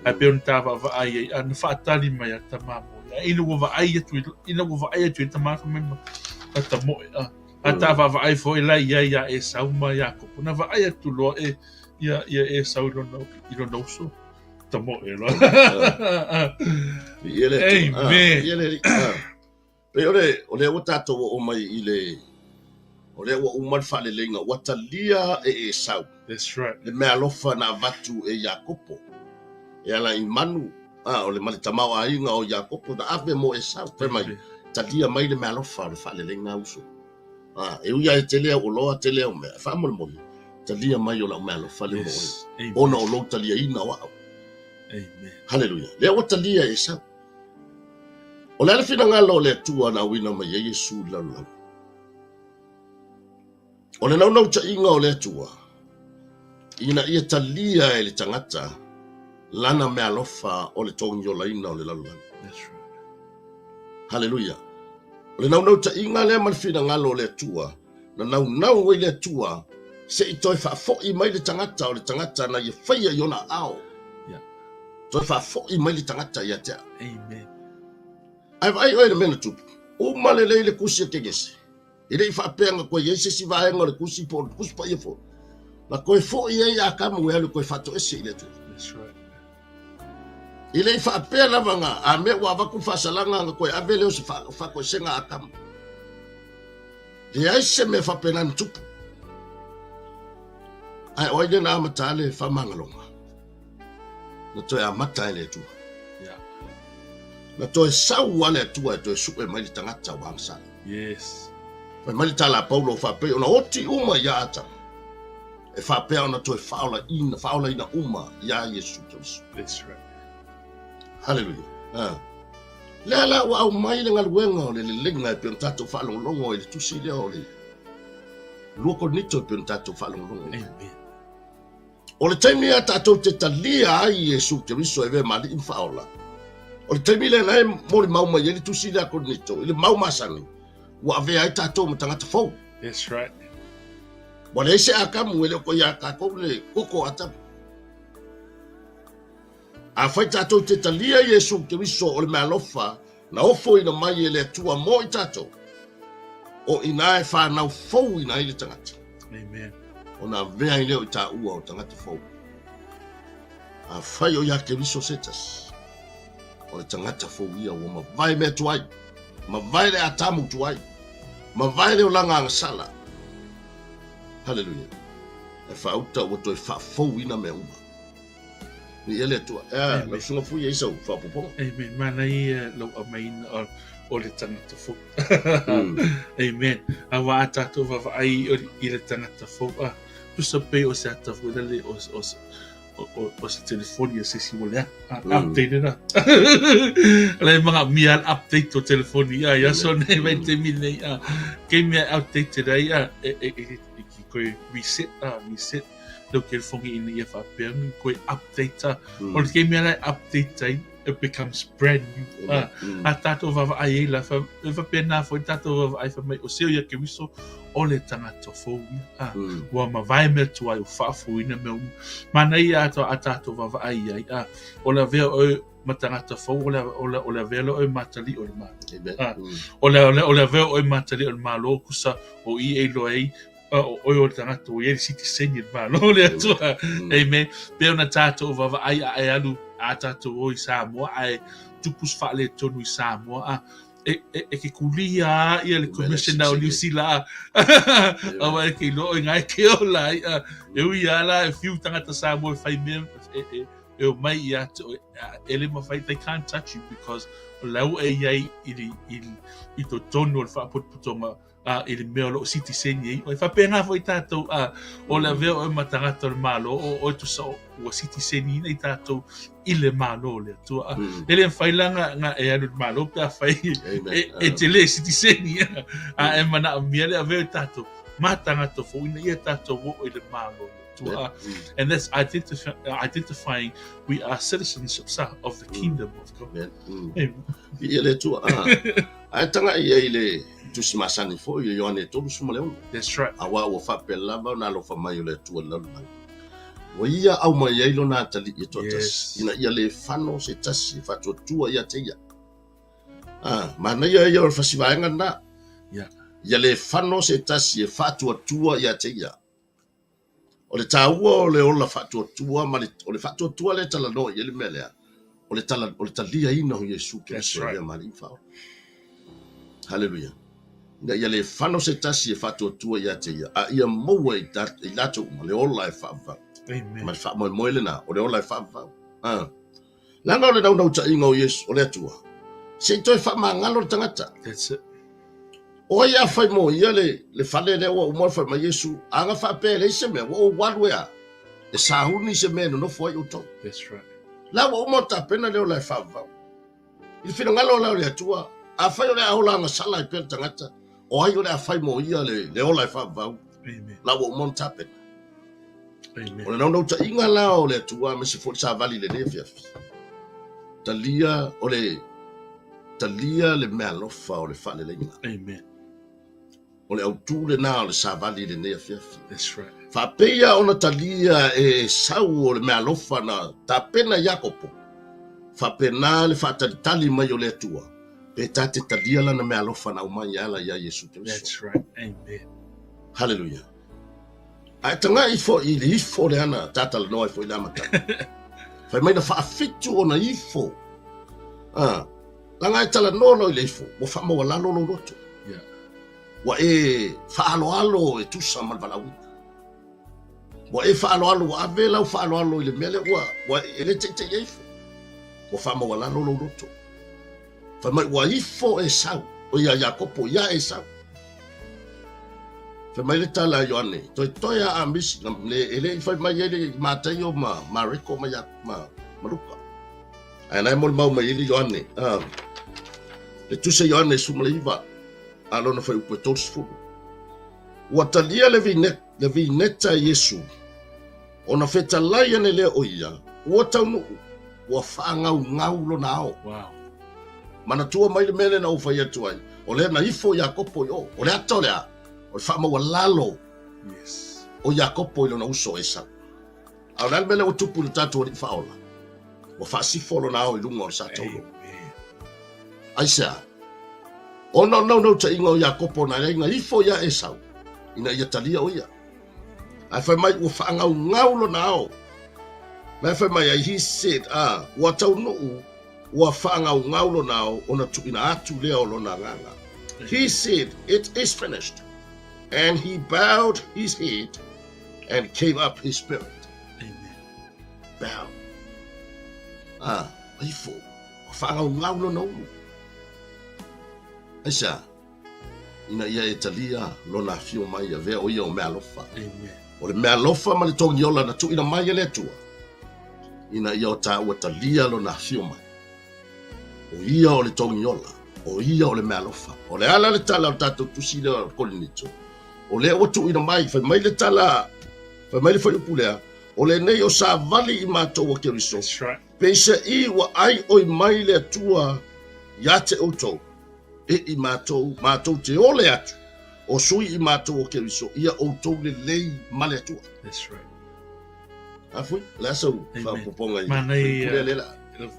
ae pei ona ta vaavaai ai, a na faatali mai a tama mo ia. Ina ua vaai atu i, ina ua vaai atu i tama fai mai ma, ma tamoe. A, a ta vaavaai foi la i ai ia Esau ma Iakopo, na vaai atu loa e, ia ia Esau i lona i lona uso. Tamoe loa. Ia le Atua. Amen. Ia le Pei o le o lea ua tatou oo mai i le o lea ua uma le faaleleiga ua talia e Esau. That's right. Le meaalofa na avatu e Iakopo e ala i manu, a o le ma le tamaoaiga o Iakopo na ave mo Esau. Fai mai, talia mai le meaalofa o le faaleleiga uso. A, e ui lava e tele au oloa, tele au mea, faamolemole, talia mai o lau meaalofa lea mo oe, ona o lou taliaina o au. Amen. Haleluia. Lea ua talia e Esau. O le a le finagalo o le Atua na auina mai ai Iesu i le lalolagi? O le naunautaiga o le Atua, ina ia talia e le tagata lana meaalofa o le togiolaina o le lalolagi. That's right. Haleluia. O le naunautaiga lea ma le finagalo o le Atua, na naunau ai le Atua se i toe faafoi mai le tagata o le tagata na ia faia i ona aao. Yeah. Toe faafoi mai le tagata ia te au. Amen. Ae vaai oe i le mea na tupu. Uma lelei le tusi a Kenese. E le i faapea na toe i ai se isi vaega o le tusi po o le tusi paia foi. Na toe foi ai Atamu e alu e toe faatoese i le Atua. That's right. E le i faapea lava na a mea ua avatu le faasalaga na toe ave lea o se faatoesega a Atamu. Leai se mea faapena na tupu. Ae o ai lea na amata le faamagaloga? Na toe amata e le Atua. Yeah. Na toe sau lava le Atua e toe sue mai le tagata ua agasala. Yes. Fai mai le tala a Paulo faapea ona oti uma ia Atamu. E faapea ona toe faaolaina, faaolaina uma iā Iesu Keriso. That's right. Haleluia. Ah. Lea la ua aumai le galuega o le leleiga e pei ona tatou faalogologo i le tusi lea o le 2 Korinito e pei ona tatou faalogologo. Amen. O le taimi a tatou te talia ai Iesu Keriso e avea ma Alii ma Faaola, o le taimi lea na e molimau mai ai le tusi lea a Korinito i le mau masani ua avea ai tatou ma tagata fou. That's right. Ua leai se Atamu e le o toe iā tatou le koko o Atamu. Afai tatou te talia Iesu Keriso o le meaalofa na ofoina mai e le Atua mo i tatou, o inā e whanau fouina ai le tagata. Amen. Ona avea ai lea o i taua o tagata fou. Afai o ia Keriso se tasi, o le tagata fou ia ua mavae mea tuai, mavae le Atamu tuai, mavae le olaga agasala. Haleluia. E faauta ua toe faafouina mea uma. Viia le Atua. Ea, lau susuga Fui, e i ai sau faaopoopoga? Amen. Manaia lau aumaina o le tagata fou. Amen. Aua a tatou vaavaai i le tagata fou, a, tusa pei o se ata foi lale o, o, o, o se telefoni a se isi ua leaga. A, update la. La e manaomia le update o telefoni a i aso nei vaitaimi nei a kei mea outdated ai a e, e, e, e, e koe reset a reset lau telefoni ina ia faapea ni koe update a. O le taimi la e update ai, it becomes brand new. A, a tatou vaavaai ai la, fa, e faapena foi tatou vaavaai fai mai o se o ia Keriso, o le tagata fou ia. A, ua mavae mea tuai, ua faafouina mea uma. Manaia a, a tatou vaavaai ai, a, o le avea oe ma tagata fou, o le, o le, o le avea lea oe ma atalii o le Malo. A, o le, o le, o le avea oe ma atalii o le Malo, kusa o i e iloa ai, o oe o le tagata ua i ai le sitiseni i le Malo o le Atua. Amen. Pei ona tatou vaavaai a e alu a tatou o i Samoa ae tupu se faaletonu i Samoa a e, e, e ke kulia a ia le commissioner o Niu Sila a aua e ke iloa o i ngai ke ola ai a e ui a la e fiu tagata Samoa e fai mea e, e, e o mai ia te oe e le mafai they can't touch you because o la ua e i ai i, i, i totonu o le faapotopotoga a, i le mea o lo o sitiseni ai oe. Faapena foi tatou, a, o le avea oe ma tagata o le Malo, o oe tusa o, ua sitiseniina i tatou i le Malo o le Atua. A, e le mafai la na, na e alu i le Malo pe afai e, e te le sitiseni. A, e manaomia le avea o tatou ma tagata fou ina ia tatou oo i le Malo o le Atua. And that's identifying we are citizenships of the kingdom of God. Amen. Viia le Atua. Ae tagai ai i le tusi masani foi o Ioane 36. That's right. Auā ua faapea lava ona alofa mai o le Atua i le lalolagi. Ua ia aumai ai lona atalii e toatasi, Yes. ina ia le fano se tasi e faatuatua ia te ia. Ah, manaia ia o le fasivaega lena. Yeah. Ia le fano se tasi e faatuatua ia te ia. O le taua o le ola faatuatua ma le, o le faatuatua lea e talanoa i ai le mea lea, o le, tala, o le taliaina o Iesu Keriso right. ma Alii ma Faaola. Haleluia. Ina ia le fano se tasi e faatuatua ia te ia, a ia maua i, i latou uma le ola e faavavau. Amen. Ma le faamoemoe lena, o le ola e faavavau. Ah. Leaga o le naunautaiga o Iesu, o le Atua, se i toe faamagalo le tagata. That's it. O ai a fai mo ia le, le fale lea ua uma ona fai mai Iesu, a na faapea e leai se mea, ua ou alu e a, e sahuni se mea e nonofo ai outou. That's right. La ua uma ona tapena le ola e faavavau. I le finagalo la o le Atua, afai o le a ola agasala ai pea le tagata, o ai o le a fai mo ia le, le ola e faavavau. Amen. La ua uma ona tapena. Amen. O le naunautaiga la o le Atua aemaise foi le savali i lenei afiafi, talia o le talia le meaalofa o le faaleleiga. Amen. O le autū lena o le savali i lenei afiafi. That's right. Faapeia ona talia e Esau o le meaalofa na tapena i Iakopo, faapena le faatalitali mai o le Atua, pe ta te talia lana meaalofa na aumai e ala iā Iesu Keriso. That's right. Amen. Hallelujah. Ae taga'i foi i le ifo lea na tatalanoa ai foi i le amataga. Fai mai na faafitu ona ifo. Ah, leaga e talanoa loa i le ifo, ua faamaualalo lou loto. Yeah. Ua e faaaloalo e tusa ma le valaauina. Ua e faaaloalo, ua ave lau faaaloalo i le mea lea ua, ua e le teitei e ifo. Ua faamaualalo lou loto. Fai mai ua ifo Esau, o ia Iakopo iā Esau. Fai mai le tala a Ioane, toetoe a Amisi, na, le, e le i fai mai ai le Mataio ma Mareko ma, ia, ma, ma Luka. Ae na e molimau mai ai le Ioane, ah, le tusi a Ioane 19, a lona fuaiupu e 30. Ua talia le vinet, le vineta e Iesu, ona fetalai ane lea o ia, ua taunuu, ua faagaugau lona ao. Wow. Manatua mai le mea lea na ou fai atu ai, o lea na ifo Iakopo i o, o le ata o le a? O le faamaualalo yes. o Iakopo i lona uso o Esau. A o le a le mea lea ua tupu i le tatou Alii Faaola? Ua faasifo lona ao i luga o le sa taulo. Aisea? Ona o le naunautaiga o Iakopo na leai na ifo iā Esau, ina ia talia o ia. Ae fai mai ua faagaugau lona ao. La e fai mai ai, he said, ah, ua taunuu, ua faagaugau lona ao ona tuuina atu lea o lona agaga. He said, it is finished. And he bowed his head and gave up his spirit. Amen. Bow. Ah, ifo. Ua faagaugau lona ulu. Aisea? Ina ia e talia lona afio mai, avea o ia o meaalofa. Amen. O le meaalofa ma le togiola na tuuina mai e le Atua, ina ia o tāua talia lona afio mai. O ia o le togiola, o ia o le meaalofa. O le ala le tala o le tatou tusi lea o Korinito, o lea ua tuuina mai, fai mai le tala, fai mai le fuaiupu lea, o lenei o savali i matou a Keriso, That's right. peiseai ua aioi mai le Atua ia te outou, e i matou, matou te ole atu, o sui i matou o Keriso, ia outou lelei ma le Atua. That's right. Afui, le a sau faaopoopoga i Manaia. pule le la.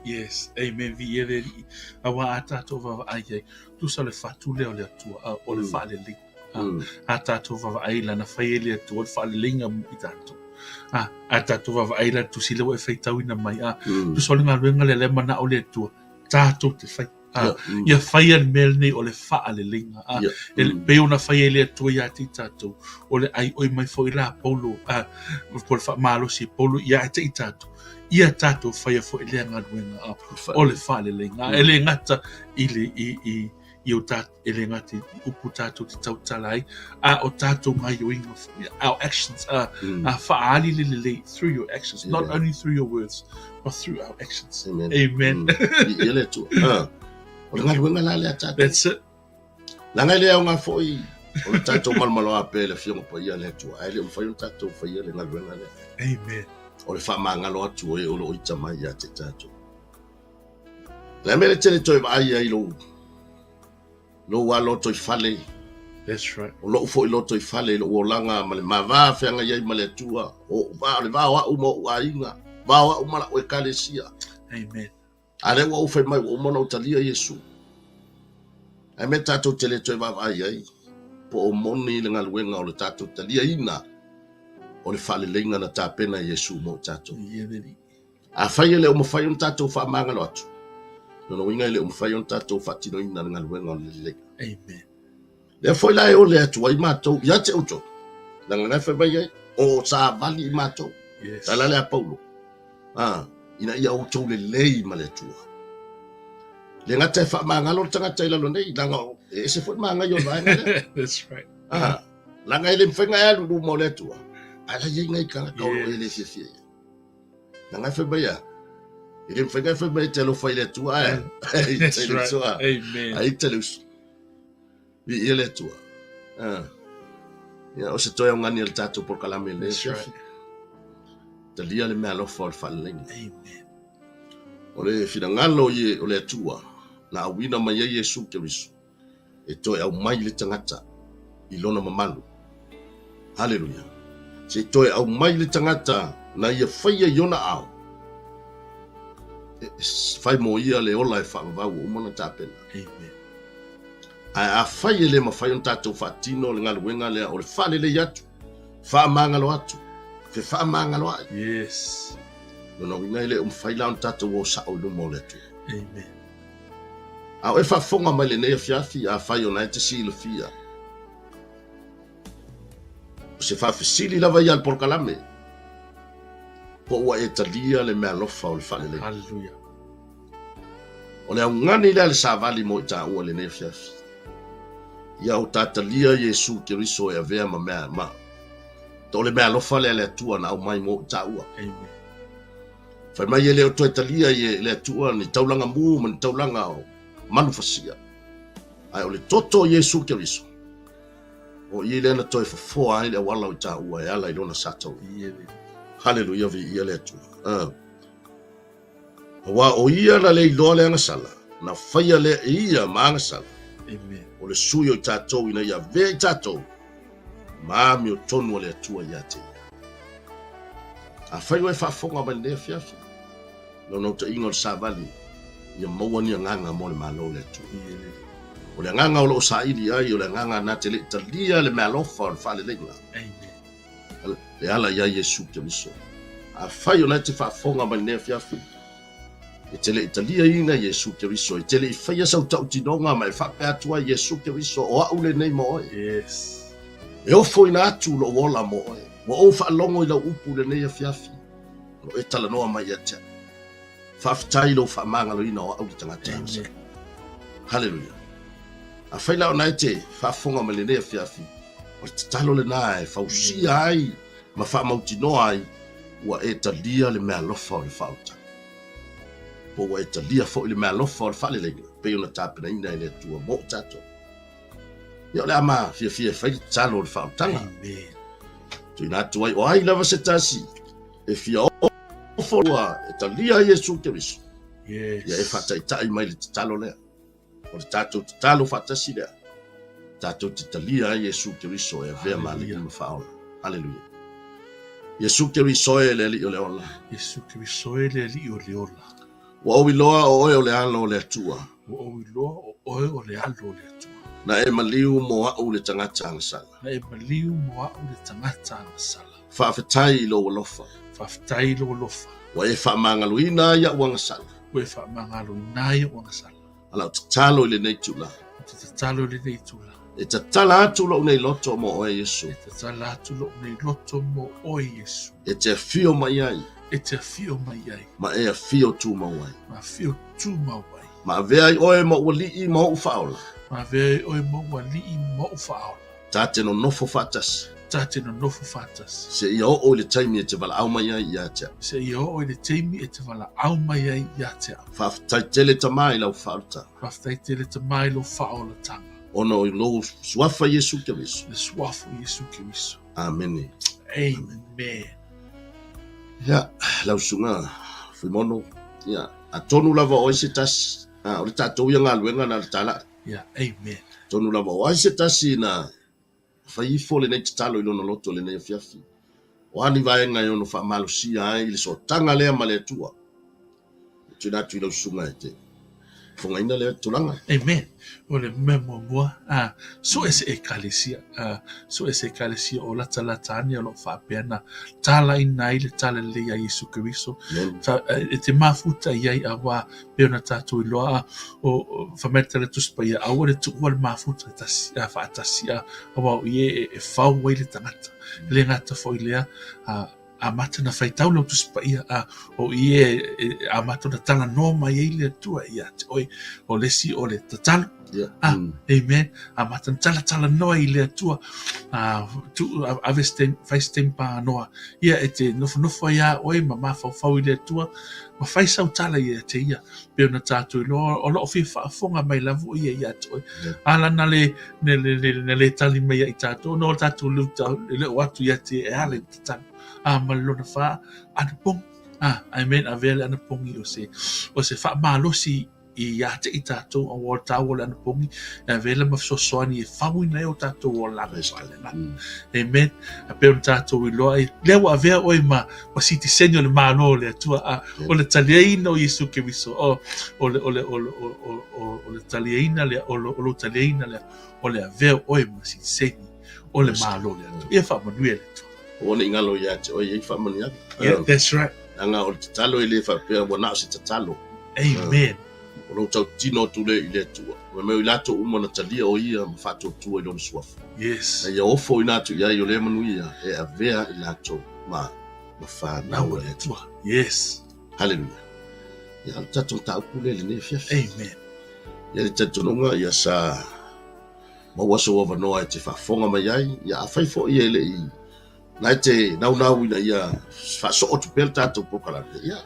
Yes, amen, viia le Alii. Aua a tatou vaavaai ai, tusa le fatu lea o le Atua, a, o le faalelei. A, a tatou vaavaai la na fai e le Atua le faaleleiga mo i tatou. A, a tatou vaavaai la le tusi lea ua e faitauina mai, a, tusa o le galuega lea lea e manao le Atua, tatou te fai. A, ia faia le mea lenei o le faaleleiga. A, e pei ona fai e le Atua ia te i tatou, o le aioi mai foi la a Paulo, a, po o le faamalosi e Paulo ia te i tatou, ia tatou faia foi lea galuega, a, o le faaleleiga. A, e le gata i le, i, i, i o ta, e le gata i upu tatou te tautala ai, a o tatou gaioiga foi, our actions, a, a faaali le lelei through your actions, not only through your words, but through our actions. Amen. Amen. Viia le Atua. Ah, o le galuega la lea a tatou. That's it. Leaga e le aoga foi o le tatou malomaloa pea i le Afioga Paia a le Atua, ae le o mafai ona tatou faia le galuega lea. Amen. O le faamagalo atu o e o lo o ita mai ia te tatou. Le a mea le tele toe vaai ai lou lou a lotoifale. That's right. O lou foi lotoifale i lou olaga ma le ma va feagai ai ma le Atua. O va, o le va o au ma ou aiga, va o au ma la'u ekalesia. Amen. A lea ua ou fai mai ua uma ona ou talia Iesu. Ae mea tatou te le toe vaavaai ai, po o moni le galuega o le tatou taliaina. O le faaleleiga na tapena e Iesu mo i tatou. Afai e le o mafai ona tatou faamagalo atu, lona uiga e le o mafai ona tatou faatinoina le galuega o le leleiga. Amen. Lea foi la e ole atu ai matou ia te outou, leaga na e fai mai ai, o savali i matou. Yes. Tala lea a Paulo. Ah, ina ia outou lelei ma le Atua. Le gata e faamagalo le tagata i lalo nei, leaga e ese foi magaia o le vaega lea. That's right. Ah, leaga e le mafai ona e alu i luma o le Atua, ae la i ai nai tagata o lo o e le fiafia i ai. Leaga e fai mai a, e le mafai ona e fai mai e te alofa i le Atua, ae ai That's te le right. uso, ah. Amen. Ai te le uso. Viia le Atua. Ah. Ia, o se toe augani a le tatou polokalame i lenei That's afiafi. right. Talia le meaalofa o le faaleleiga. Amen. O le finagalo i o le Atua na auina mai ai Iesu Keriso e toe aumai le tagata i lona mamalu. Haleluia. Se i toe aumai le tagata na ia faia i ona ao e fai mo ia le ola e faavavau ua uma ona tapena. Amen. Ae afai e le mafai ona tatou faatino le galuega lea o le faalelei atu, faamagalo atu, fefaamagaloai. Yes. Lona uiga e le o mafai la ona tatou o sao i luma o le Atua. Amen. A o e faafofoga mai lenei afiafi, afai ona e te silafia, o se faafesili lava ia a le polokalame, po ua e talia le meaalofa o le faaleleiga. Hallelujah. O le augani lea a le savali mo i taua i lenei afiafi. Ia o ta talia Iesu Keriso e avea ma mea ma to le meaalofa lea a le Atua na aumai mo i taua. Amen. Fai mai e le o toe talia i le Atua ni taulaga mu ma ni taulaga o manufasia. Ae o le toto o Iesu Keriso, o i lea na toe fofoa ai le auala o i taua e ala i lona sa taula. Haleluia, viia le Atua. Aua o ia na le iloa le agasala, na faia lea e ia ma agasala. Amen. O le sui o i tatou ina ia avea i tatou ma amiotonu a le Atua ia te ia. Afai ua e faafofoga mai lenei afiafi, naunautaiga o le savali ia maua ni agaga mo le Malo o le Atua. O le agaga o lo o saili ai, o le agaga na te le i talia le meaalofa o le faaleleiga. Amen. Le ala ia Iesu Keriso. Afai o na e te faafofoga mai lenei afiafi, e te le i taliaina Iesu Keriso, e te le i faia sau tautinoga ma e faapea atu ai, Iesu Keriso, o au lenei mo oe. Yes. E ofoina atu lou ola mo oe. Ua ou faalogo i lau upu lenei afiafi, o lo o e talanoa mai ia te au. Faafetai i lou faamagaloina o au le tagata. Amen. Haleluia. Afai la ona e te faafofoga mai lenei afiafi, o le tatalo lena e fausia ai ma faamautinoa ai ua e talia le meaalofa o le faaolataga. Po ua e talia foi le meaalofa o le faaleleiga pei ona tapenaina e le Atua mo i tatou. Ia o le a ma fiafia e fai le tatalo o le faaolataga. Amen. Tuuina atu ai o ai lava se tasi e fia ofo ua e talia Iesu Keriso. Yes. Ia e faataitai mai le tatalo lea. O le tatou tatalo faatasi lea. Tatou te talia ai Iesu Keriso e avea ma Alii ma Faaola. Haleluia. Iesu Keriso e le Alii o le ola. Iesu Keriso e le Alii o le ola. Ua ou iloa o oe o le alo o le Atua. Ua ou iloa o oe o le alo o le Atua. Na e maliu mo au le tagata agasala. Na e maliu mo au le tagata agasala. Faafetai i lou alofa. Faafetai i lou alofa. Ua e faamagaloina ai au agasala. Ua e faamagaloina ai au agasala. A lau tatalo i lenei itula. Ou te tatalo i lenei itula. E tatala atu lou nei loto mo oe Iesu. E tatala atu lou nei loto mo oe Iesu. E te afio mai ai. E te afio mai ai. Ma e afio tumau ai. Ma afio tumau ai. Ma avea ai oe ma ou alii ma ou faaola. Ma avea ai oe ma ou alii ma ou faaola. Ta te nonofo faatasi. Ta te nonofo faatasi. Seia oo i le taimi e te valaau mai ai ia te au. Seia oo i le taimi e te valaau mai ai ia te au. Faafetai tele Tama i lau faaolataga. Faafetai tele Tama i lou faaolataga. Ona o lou suafa Iesu Keriso. Le suafa o Iesu Keriso. Amene. Amen. Ia, lau susuga Fuimono, ia, atonu lava o ai se tasi, o le tatou ia galuega na le talai. Ia, amen. Atonu lava o ai se tasi na fai ifo lenei tatalo i lona loto i lenei afiafi. O a ni vaega e ono faamalosia ai le sootaga lea ma le Atua. E tuuina atu i lau susuga e te. Fofogaina lea tulaga. Amen. O le mea muamua, a, sue se ekalesia, a, sue se ekalesia o latalata ane o lo o faapea na talaina ai le talalelei a Iesu Keriso. E te mafuta i ai auā pei ona tatou iloa, a, o, fai mai le tala Tusi Paia, aua le tuua le mafuta e tasi, a, faatasi, a, auā o i e, e fau ai le tagata. E le gata foi i lea, a, amata ona faitau lau Tusi Paia, a o i e, e amata ona talanoa mai ai le Atua ia te oe. O le isi o le tatalo. Yeah. Ah, amen. Amata ona talatalanoa i le Atua. A, tu, ave se taimi, fai se taimi paganoa. Ia, e te nofonofo ai a oe ma mafaufau i le Atua, ma fai sau tala ia te ia. Pei ona tatou iloa, o lo o fia faafofoga mai lava o ia ia te oe. Yeah. A lana le, ne, le, le, le, le tali mai ia i tatou, ona o tatou le, le o atu ia te e ala i tatalo. A ma le lona fa, anapogi. A, amen, avea le anapogi o se, o se faamalosi ia te i tatou, auā o le taua o le anapogi, e avea le ma fesoasoani e fauina ai o tatou olaga faaleagaga. Amen. A pei ona tatou iloa ai, lea ua avea oe ma, ma sitiseni o le Malo o le Atua, a o le taliaina o Iesu Keriso, o, o le, o le, o le, o, o, o, o le taliaina lea, o lo, o lou taliaina lea, o le avea oe ma sitiseni o le Malo o le Atua. Ia faamanuia le Atua. Aua ne i galo ia te oe i faamanuiaga. Yeah, that's right. Leaga o le tatalo e le faapea ua na o se tatalo. Amen. O lou tautino atu lea i le Atua. Fai mai o i latou uma na talia o ia ma faatuatua i lona suafa. Yes. Na ia ofo ina atu i ai o lea manuia e avea i latou ma ma fanau a le Atua. Yes. Haleluia. Ia, o le tatou mataupu lea i lenei afiafi. Amen. Ia le talitonuga ia sa maua sou avanoa e te faafofoga mai ai, ia afai foi e le i na e te naunau ina ia faasoo atu pea le tatou polokalame, ia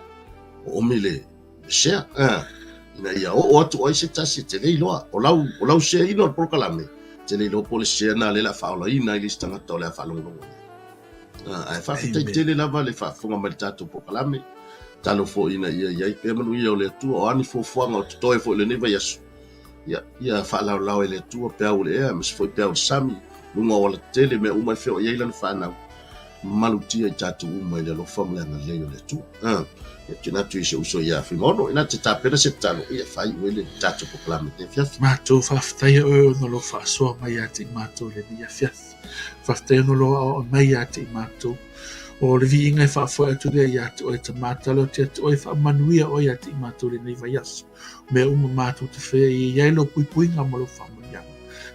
oomi le share, ina ia oo atu ai se tasi e te le iloa. O lau, o lau share ina o le polokalame, te le iloa po o le share na lea o le a faaolaina ai le isi tagata o le a faalogologo mai. Ae faafetai tele lava le faafofoga mai i le tatou polokalame. Tatalo foi ina ia i ai pea manuia o le Atua, o a ni fuafuaga o totoe foi i lenei vaiaso, Ia, ia faalaolao e le Atua peau o le ea, aemaise foi peau o le sami, luga o alatetele, mea uma e feoai ai lana fanau, malutia i tatou uma i le alofa ma le agalelei o le Atua. Ah, ia, tuuina atu i si ou uso ia Fuimaono, ina te tapena se tatalo, ia faaiu ai le tatou polokalame i lenei afiafi. Matou faafetaia oe ona o lou faasoa mai ia te i matou i lenei afiafi. Faafetai ona o lou aoao mai ia te i matou. O le viiga e faafoe atu lea ia te oe Tama, talo atu ia te oe, faamanuia oe ia te i matou i lenei vaiaso. Mea uma matou te faia ia i ai lou puipuiga ma lou faamanuiaga.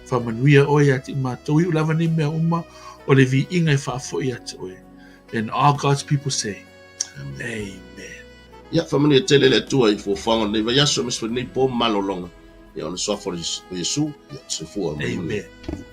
Faamanuia oe ia te i matou, iu lava nei mea uma o le viiga e faafoi ia te oe. And all God's people say, Amen. Amen. Ia, faamanuia tele le Atua i fuafuaga o lenei vaiaso, aemaise foi lenei po ma malologa. Ia, o le suafa o Iesu, ia, soifua ma ia manuia. Amen.